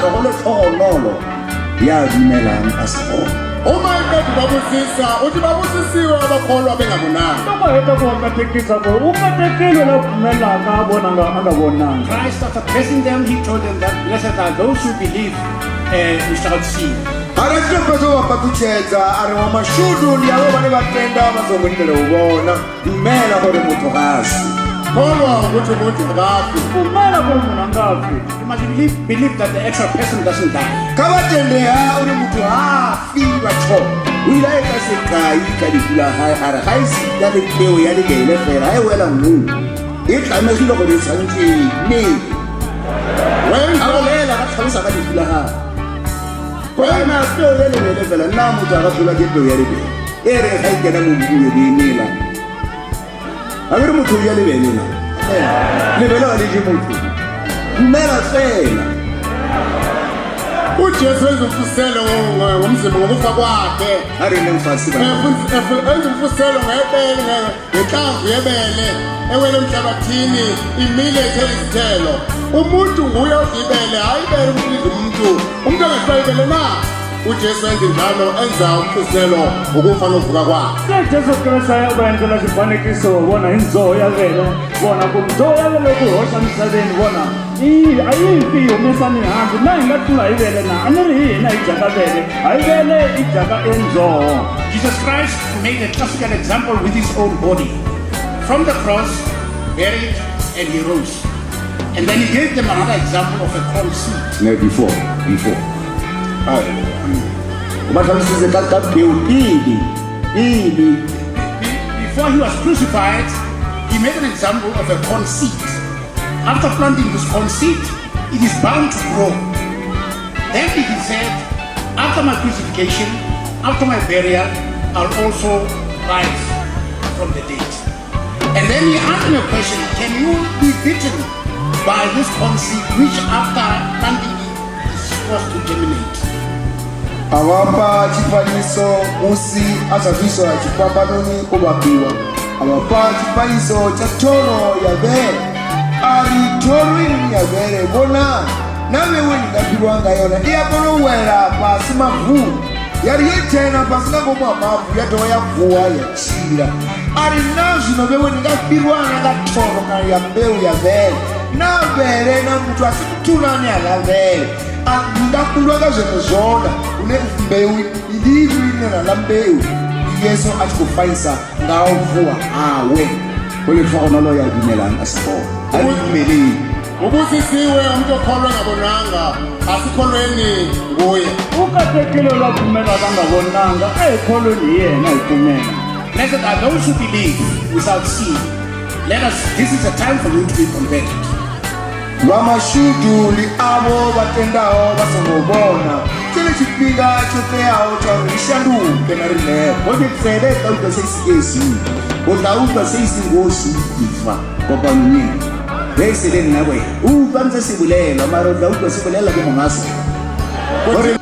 re go letlhogonolo ya dumelang a se bona. Uma eqeda ubabusisa uthi babusisiwe abakholwa bengabonanga. Loko a heta ku va katekisa ku u katekile la pfumelaka a vona nga a nga vonanga. Christ, after blessing them, he told them that blessed are those who believe without seeing. A ri a tshi tou fhedza u vha fhaṱutshedza, a ri, Wa mashudu ndi avho vhane vha tenda vha songo lindela u vhona. Dumela gore motho ga a swe. Kholwa ukuthi umuntu akafi. Pfumela ku ri munhu a nga fi. You must believe, believe that the actual person doesn't die. Kha vha tende-ha uri muthu ha fi lwa tshoṱhe. O ile a etsa sekai ka lehu la hae, a re ga e sita le peo ya lebele fela ga e wela mmung e tlamegile gore e tshwanetse e mele. A bolela ga tlhalosa ka lehu la gagwe. Wena peo ya lebele fela, nna motho a ka tlholwa ke peo ya lebele. E re ga e kena mo mmung e be e mela. A ke re motho o ja lebele na? Lebele ga le je motho. Dumela fela. UJesu enza umfuselo ngomzimba ngokufa kwakhe. A re leng fatshe ba. Enza umfuselo ngebele ngenhlamvu yebele ewele emhlabathini imile ithela izithelo. Umuntu nguye odla ibele, hhayi ibele ukuthi lidla umuntu. Umuntu angahlwa ibele na? UJesu enze njalo enza umfuzelo ngokufa nokuvuka kwakhe. Se Jesu Kreste a ya va endlela xifanekiso vona hi ndzhoho ya vele vona ku ndzhoho ya vele ku hoxa misaveni vona i a yi fi yi humesa mihandzu na hi nga tlula hi vele na a ni ri hi hina hi dyaka vele hayi vele i dyaka endzhoho. Jesus Christ made a classical example with his own body. From the cross, buried, and he rose. And then he gave them another example of a corn seed. No, before, before. O ba tlhalositse ka ka peo pele, pele. Before he was crucified, he made an example of a corn seed. After planting this corn seed, it is bound to grow. Then he said, after my crucifixion, after my burial, I'll also rise from the dead. And then he asked me a question, can you be bitten by this corn seed which after planting it is supposed to germinate? A vha fha tshifanyiso musi a sa athu iswa tshifhambanoni o vhambiwa, a vha fha tshifanyiso tsha thoro ya bere, a ri, Thoro inoni ya bere, vhonani, na vhewe ni nga fhirwa nga yona, i a kona u wela fhasi mavuni, ya ri yo dzhena fhasi nga ngomu ha mavu ya dovha ya vuwa ya tshila. A ri, Na zwino vhewe ni nga fhirwana nga thoro kana ya mbeu ya vhele, na vhele na muthu a si muthu na ane a ḽa vhele, a ni nga kundwa nga zwenezwona, hune mbeu ndi inwi ine na ḽa mbeu. Ndi Yesu a tshi khou fanyisa nga u vuwa hawe. Go letlhogonolo ya dumelang a se bona. A re dumeleng. Ubusisiwe umuntu okholwa engabonanga, asikholweni nguye. U katekile la pfumelaka a nga vonanga, a hi kholweni hi yena hi pfumela. Blessed are those who believe without seeing. Let us, this is a time for you to be converted. Vha mashudu ndi avho vha tendaho vha songo vhona. Tshone tshifhinga tsho teaho tsha uri ri shanduke na riṋe. Go ke tsebe e tla utlwa se ise ke e se utlwa. O tla utlwa se iseng o se utlwa kopanong ena. Ge e se le nna wena, o utlwa ntse se bolelwa, mara o tla utlwa se bolelwa ke monga sona. Gore